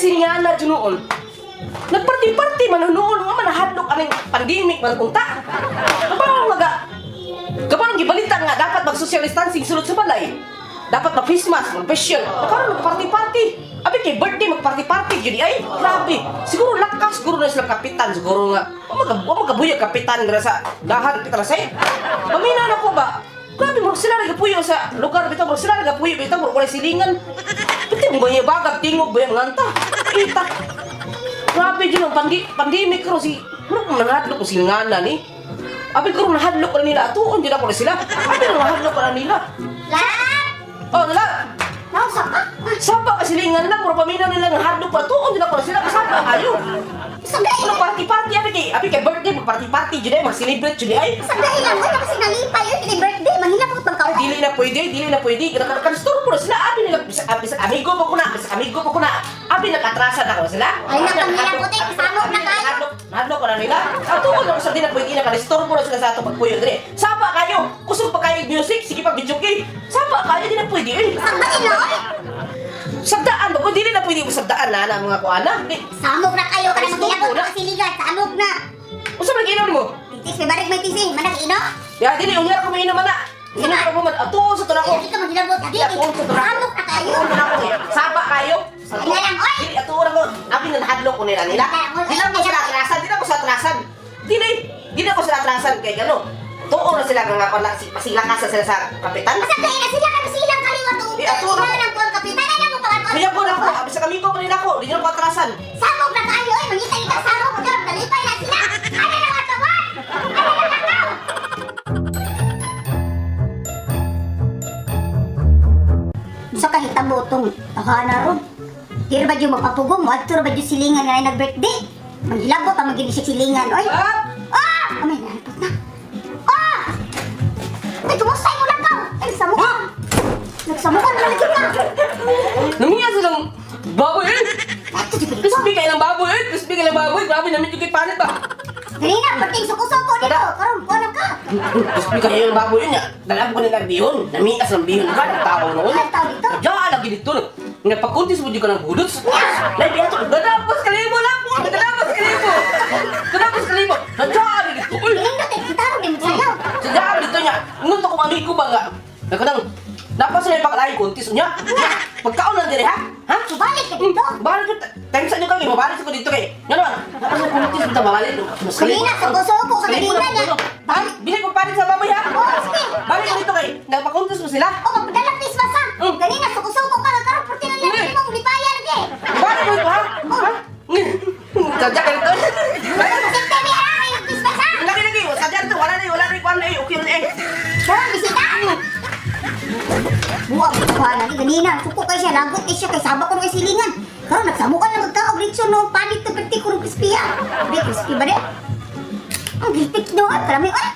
Siningana dyan noon. Nagparty-party man noon nga manahadlok aning pandemic man unta. Kapaw nga Kapag gibalita nga dapat mag social distancing sulod sa balay. Dapat mag face mask, mag face shield. Karon nagparty-party. Abi kay birthday magparty-party gyud ay. Grabe. Siguro lakas siguro na sila kapitan siguro nga. Wa magabuyag kapitan dira sa dahan kita say. Pamina na ko ba? Grabe mo sila nagapuyo sa lugar bitaw, mo sila nagapuyo bitaw, mo walay silingan. Pati mo ba bagag tingog ba yung nganta? Ita. Grabe dyan ang pandemic karon si murag manahadlok ko sila ni. Abi karon nahadlok na nila atuon dyan ako na sila. Abi nahadlok na nila. Lap! Oh, nala. Nausa ka? Sapa ka silingan na murag paminaw nila nga hadlok pa atuon dyan ako na sila kasama ayo. Sagay! Ano party party abi kay birthday mag party party jud ay mag celebrate jud ay. Sagay lang! Uy, kasi nalipay yun. Kini birthday. Manghila po itong kaon. Dili na pwede, dili na pwede. Kanasturbo na sila. Abi nila, bisag amigo pa ko na, bisag amigo pa ko na. Abi nakatrasan ako sila. Ay, nakanghila po tayo. Kasama na kayo. Nahadlok ko na nila. Ang tuon ako sa di na pwede na kanistorbo na sila sa ato pagpuyo dire. Sapa kayo. Kusog pa kayo music, sige pa video kay. Sapa kayo di na pwede eh. Sagay na, oy! Sabdaan ba ko dili na pwede mo sabdaan na na mga kuana. Di. Samok na kayo. Kana Istorbo maghilabot na. ka siligan. Samok na. Unsa man giinom nimo? Titis, may barig may tisi. Manag ino? Ya dili unya ko mainom na. Inom ko man atuon sa to nako. Hindi ka maghilabot. Lagi. Atuon sa to nako. Samok na kayo. Atuon na ako eh. Sapa kayo. Ay na lang, oy! Dili atuon ako. Abi na nahadlok ko nila nila. Dili ako sila atrasan, dili ako sa atrasan. Dili, dili ako sila atrasan kay ano. Tuon na sila nga pala si pasilakasan sila sa kapitan. Sagay na sila. Kami silang kaliwa to. Eh, ato na. Ina lang po ang kapitan. Ano mo pangaton? Kaya ko na ako, abi sa kami ko kanila ko, di nyo ko atrasan. Samok na kayo. Oy, mangita-ngita samok. Pero nalipay na sila. Ano na nga tawan? Ano na lakaw? Sa kahitabo tong takana ron. Di ba yung mapapugong mo? Adto ra ba yung silingan nga nag-birthday? Manghilabot ang maging siya silingan. Oy! Ah! Ah! Amay, nalipot na. Ah! Ay, kumusta mo lang ka? Ay, nagsamukan. Nagsamukan na lagi ka. Namiya silang baboy eh. Ato, di ba dito? Crispy kayo ng baboy eh. Crispy kayo ng baboy. Grabe namin yung kay panit ba? Kanina, perting suko-suko dito. Karon, kuha ka. Crispy kayo ng baboy yun. Dala ko nila bihon. Namias ng bihon ka. Ng tao noon. Ang tao dito? Diyan lagi dito. Nga pagkuntis mo di ka ng budots. Lai biya to. Dadapos kalibo lang. Dadapos kalibo. Dadapos kalibo. Diyan lagi dito. Uy! Nindot eh, kita ron, di mo sayaw. Sadya dito niya. Ngunto kong amigo ba nga. Nagkanang Napas na yung pagkalain kuntis niya. Pagkaon lang dire ha? Ha? Subalik ka dito. Balik ko, times nyo kami, mabalik ko dito kay. Nga naman, napas na kuntis dito, mabalik. Kanina, suko-suko ka kanina niya. Balik, bili ko palit sa baboy ha? Oo, sige. Balik ko dito kay, nagpakuntis mo sila. O, magpadala Christmas ha. Kanina, suko-suko ka. Karon, perti na lang. Hindi mong lipaya lagi. Balik ko dito ha? Ha? Sadya ka dito. Balik ko. Sinte, may araw yung Christmas ha. Lagi lagi, sadya dito, wala na, kuwan na eh, okay na eh. Karon, bisita. Buwa, buwa na. Ganina, suko kay siya, lagot kay siya, kay saba ko kay silingan. Karon nagsamukan lang magkaog litson no, palit to perti ko crispy ha. Di crispy ba di? Ang giltik no, ay, karami ay.